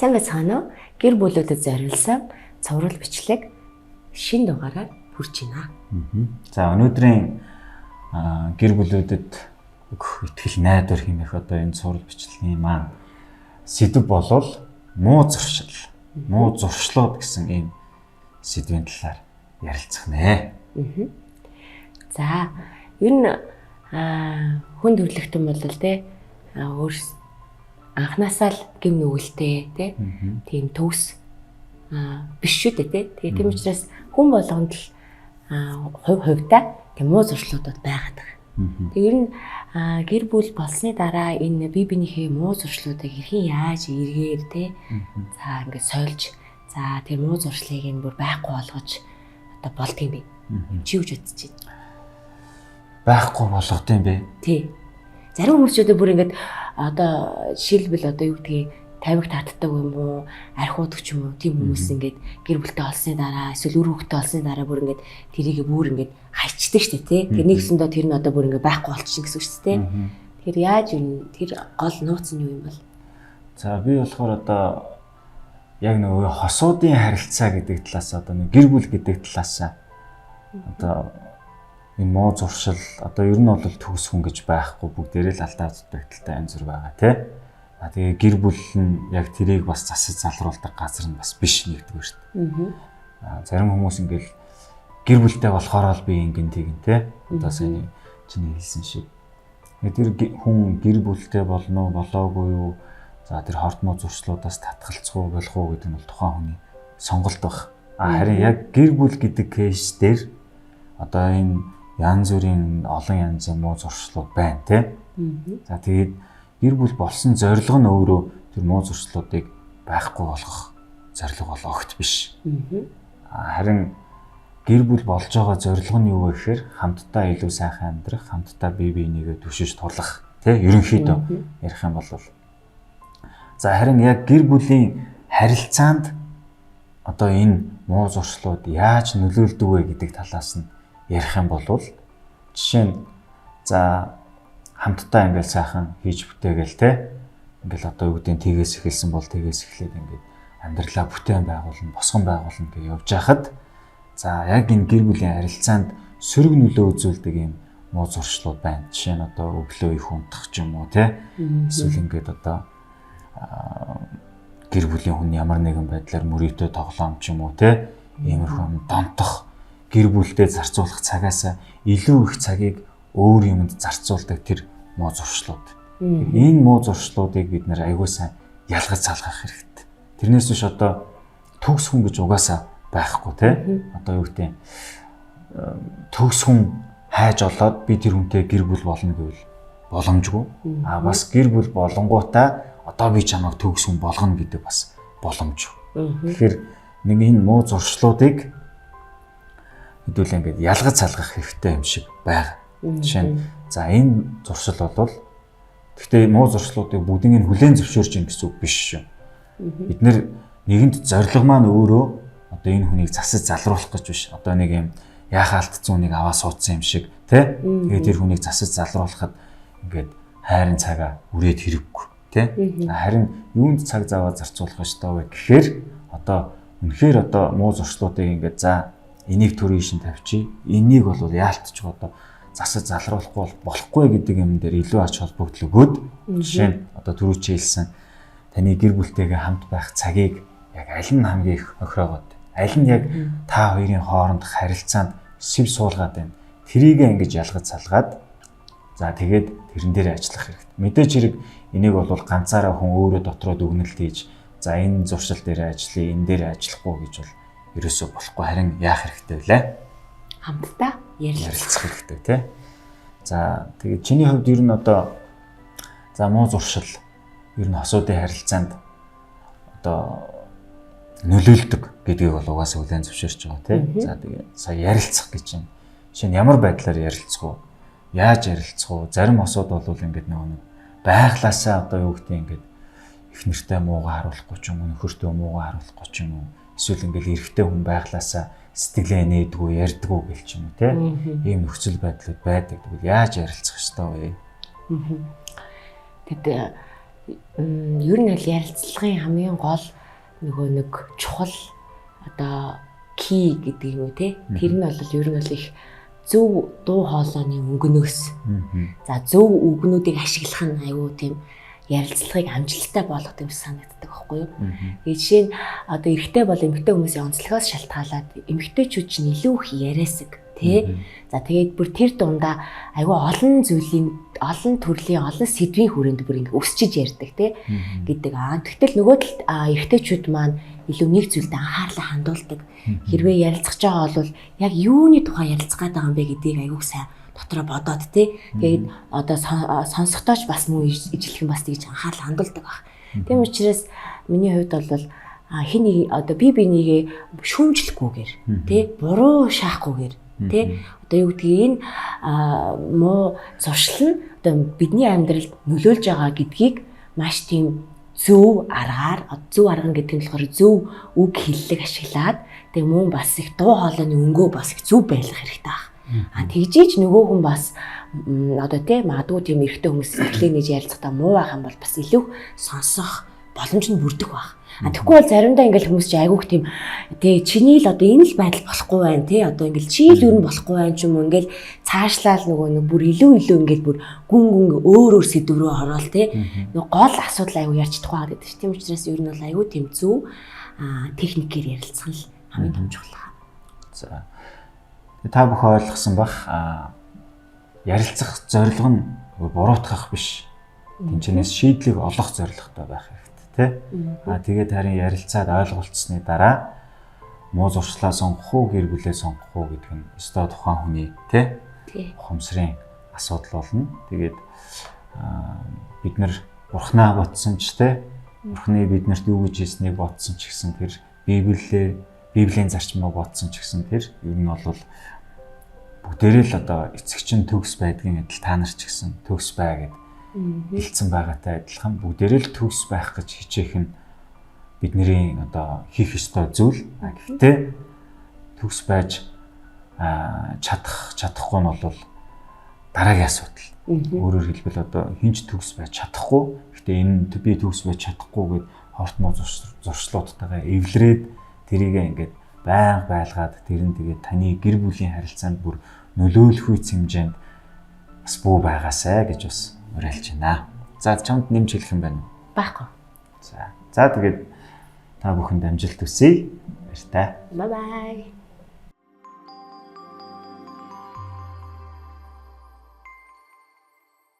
Сайн байцгаана уу? Гэр бүлүүдэд зориулсан цовруул бичлэг шинэ дугаараар хүрч байна. За өнөөдрийн гэр бүлүүдэд өгөх итгэл найдвар хэмээх одоо энэ цовруул бичлэгийн маань сэдэв болвол муу зуршил, муу зуршлууд гэсэн ийм сэдвийн талаар ярилцах нэ. За ер нь хүн төрөлхтөн бол те өөр анханасаа л гэм нүгэлтэй те тийм төгс биш шүү дээ те. Тэгээ тийм учраас хүн болгонд л хувь хувьдаа тийм муу зуршлуудад байгаад байгаа. Тэгээ ер нь гэр бүл болсны дараа энэ бие биенийхээ муу зуршлуудыг хэрхэн яаж эргээр те за ингээд сольж за тэр муу зуршлыг нь бүр байхгүй болгож одоо болдго юм бэ? Чи юу гэж бодож байна? Байхгүй болгох юм бэ? Тий. Зарим хүмүүс ч одоо бүр ингээд одоо жишээлбэл одоо юу гэдгийг тамхи татдаг юм уу, архиудаг ч юм уу, тийм хүмүүс ингээд гэр бүлтэй олсны дараа эсвэл үр хүүхэдтэй олсны дараа бүр ингээд тэрийг бүр ингээд хайчдаг шүү дээ, тий. Тэр нэгсэндээ тэр нь одоо бүр ингээд байхгүй болчихно гэсэн үг шүү дээ. Тэгэхээр яаж юм тэр гол нууц нь юу юм бол? За би болохоор одоо яг нөгөө хосуудын харилцаа гэдэг талаас одоо нэг гэр бүл гэдэг талаас одоо энэ муу зуршил одоо ер нь бол төгс хүн гэж байхгүй, бүгдээрээ л алдаа дутагдaltaй янз бүр байгаа тий. А тэгээ гэр бүл нь яг тэрийг бас засаж залруулдаг газар нь бас биш нэгдүгээр шүү дээ. А зарим хүмүүс ингээл гэр бүлтэй болохоор л би ингэн тэгин тий. Одоо саяны чиний хэлсэн шиг. Тэр хүн гэр бүлтэй болно уу, болоогүй юу? За тэр хорт муу зуршлуудаас татгалцах уу, болох уу гэдэг нь бол тухайн хүний сонголт баг. А харин яг гэр бүл гэдэг кейс дээр одоо энэ янз бүрийн олон янзын муу зуршлууд байна тий. За тэгээд гэр бүл болсон зорилго нь өөрөө тэр муу зуршлуудыг байхгүй болгох зорилго бол огт биш. Харин гэр бүл болж байгаа зорилго нь юу вэ гэхээр хамтдаа илүү сайхан амьдрах, хамтдаа бие биенийгээ түшиж тулах тий, ерөнхийдөө ярих юм бол. За харин яг гэр бүлийн харилцаанд одоо энэ муу зуршлууд яаж нөлөөлдөг вэ гэдэг талаас нь ярих юм бол жишээ нь за хамтдаа ингээл сайхан хийж бүтээгээл те ингээл одоо юу гэдэг нь тэгээс эхэлсэн бол тэгээс эхлээд ингээд амьдралаа бүтээн байгуулна, босгон байгуулна гэж явж байхад за яг энэ гэр бүлийн харилцаанд сөрөг нөлөө үзүүлдэг юм муу зуршлууд байна. Жишээ нь одоо өглөө их унтах ч юм уу те эсвэл ингээд одоо гэр бүлийн хүн ямар нэгэн байдлаар мөрөөдөө тоглоом ч юм уу те иймэрхүү юм донтох, гэр бүлдээ зарцуулах цагаас илүү их цагийг өөр юмд зарцуулдаг тэр муу зуршлууд. Энэ муу зуршлуудыг бид нэр аягүй сайн ялгаж залгах хэрэгтэй. Тэрнээс биш одоо төгс хүн гэж угаасаа байхгүй те. Одоо юу гэдэг төгс хүн хайж олоод би тэр хүнтэй гэр бүл болно гэвэл боломжгүй. А бас гэр бүл болонгуудаа одоо би чамайг төгс хүн болгоно гэдэг бас боломжгүй. Тэгэхээр нэг энэ муу зуршлуудыг хэдүүлээ ингээд ялгаж салгах хэрэгтэй юм шиг байгаа. Жишээ нь за энэ зуршил бол гэхдээ муу зуршлуудыг бүгдийг нь хүлээн зөвшөөрч ин гэсэн үг биш шүү. Бид нэр нэгэнд зорилго маань өөрөө одоо энэ хүнийг засаж залруулах гэж биш. Одоо нэг юм яхаа алдсан хүнийг аваа суудсан юм шиг тий. Тэгээд тэр хүнийг засаж залруулахад ингээд хайрын цагаа үрээд хэрэггүй тий. Харин юунд цаг заваа зарцуулах ёстой вэ гэхээр одоо үнэхээр одоо муу зуршлуудыг ингээд за энийг төрийн шин тавьчих. Энийг бол яалтчих одоо засаж залруулахгүй бол болохгүй гэдэг юм дээр илүү ач холбогдол өгөөд жишээ нь одоо түрүү хэлсэн таны гэр бүлтэйгээ хамт байх цагийг яг аль нь хамгийн их охироогоод аль нь яг та хоёрын хоорондох харилцаанд сэв суулгаад байна. Тэрийг ингэж ялгаж салгаад за тэгээд тэрэн дээр ажиллах хэрэгтэй. Мэдээж хэрэг энийг бол ганцаараа хүн өөрөө дотроо дүгнэлт хийж за энэ зуршил дээр ажиллая, энэ дээр ажиллахгүй гэж бол ерөөсөө болохгүй. Харин яах хэрэгтэй вэ? Хамтдаа ярилцах хэрэгтэй тий. За тэгээд чиний хувьд ер нь одоо за муу зуршил ер нь хосуудын харилцаанд одоо нөлөөлдөг гэдгийг бол угаасаа хүлээн зөвшөөрч байгаа тий. За тэгээд сая ярилцах гэж юм. Жишээ нь ямар байдлаар ярилцах уу? Яаж ярилцах уу? Зарим хосууд бол ингээд нөгөө нэг байглаасаа одоо юу гэдэг ингээд их нэртэй муугаа харуулахгүй ч юм уу, нөхөртөө муугаа харуулахгүй ч юм уу. Эсвэл ингээл эрэгтэй хүн байглаасаа сэтгэлээ нээдгүү, ярьдгүү гэл ч юм уу те. Ийм нөхцөл байдлууд байдаг. Тэгвэл яаж ярилцах ёстой вэ? Тэгэд Ер нь л ярилцлагын хамгийн гол нөгөө нэг чухал одоо key гэдэг юм уу те. Тэр нь бол ер нь бол их зөв дуу хоолойны өнгөнөөс. За зөв үгнүүдийг ашиглах нь айгүй тийм ярилцлагыг амжилттай болгох юм санагддаг байхгүй юу? Тэгээ жишээ нь одоо эрэгтэй бол эмэгтэй хүмүүсийн онцлогоос шалтгаалаад эмэгтэйчүүд чинь илүү их яриасаг тий. За тэгээд бүр тэр дундаа айгүй олон зүйлийн, олон төрлийн, олон сэдвийн хүрээнд бүр ингээ өсчиж ярьдаг тий гэдэг. Аа тэгтэл нөгөө талд эрэгтэйчүүд маань илүү нэг зүйлд анхаарлаа хандуулдаг. Хэрвээ ярилцах байгаа бол яг юуны тухай ярилцах гээд байгаа юм бэ гэдгийг айгүй сайн дотроо бодоод тий. Тэгээд одоо сонсохдоо ч бас мөн ижилхэн бас тэгж анхаарал хандуулдаг баг. Тийм учраас миний хувьд бол хин нэг одоо би бинийгээ шүүмжлэхгүйгээр тий, буруу шаахгүйгээр тий, одоо юу гэдгийг энэ муу зуршил нь одоо бидний амьдралд нөлөөлж байгаа гэдгийг маш тийм зөв аргаар, зөв арга гэдэг нь болохоор зөв үг хэллэг ашиглаад тэг мөн бас их дуу хоолойны өнгөө бас их зөв байлгах хэрэгтэй байх. А тэгжиж нөгөө хүн бас одоо тий магадгүй тийм эрэгтэй хүмүүс сэтгэлээ нээж ярилцахдаа муу байх юм бол бас илүү сонсох боломж нь бүрдэх байх. А тэгэхгүй бол заримдаа ингээл хүмүүс чи айгүйх тийм тий чиний л одоо энэ л байдал болохгүй байна тий одоо ингээл чи л юу болохгүй байна ч юм уу ингээл цаашлаал нөгөө нэг бүр илүү илүү ингээл бүр гүн гүн өөр өөр сэдв рүү ороод тий нөгөө гол асуудал айгүй ярьж чадахгүй байгаа гэдэг чинь. Тийм учраас ер нь бол айгүй тийм зөв техникээр ярилцах нь хамгийн том чухал. За та бүхэн ойлгосон бах, ярилцах зорилго нь буруутгах биш. Тэнчэнээс шийдлийг олох зорилготой байх хэрэгтэй тий. А тэгээд харин ярилцаад ойлголцсны дараа муу зуршлаа сонгох уу, гэр бүлээ сонгох уу гэдэг нь өстой тухайн хүний тий ухамсарын асуудал болно. Тэгээд бид нар Бурхнаа бодсон ч тий, Бурхны биднэрт юу гэж хэлснийг бодсон ч гэсэн тэр Библийн зарчмыг бодсон ч гэсэн тэр ер нь бол бүгдээрээ л одоо эцэгчин төгс байдгийн адил та нар ч гэсэн төгс бай гэд хэлсэн байгаатай адилхан бүгдээрээ л төгс байх гэж хичээх нь бидний одоо хийх ёстой зүйл. Гэхдээ төгс байж чадах чадахгүй нь бол дараагийн асуудал. Өөрөөр хэлбэл одоо хинч төгс байж чадахгүй. Гэхдээ энэ би төгс байж чадахгүй гэд хорт муу зуршлуудтайгаа эвлэрээд тэрийг ингээд байнга байлгаад тэр нь тэгээд таны гэр бүлийн харилцаанд бүр нөлөөлөх үе хэмжээнд бас бүү байгаасай гэж бас уриалж байна. За чамд нэмж хэлэх юм байна уу? Байхгүй. За тэгээд та бүхэнд амжилт хүсье. Баяртай. Bye bye.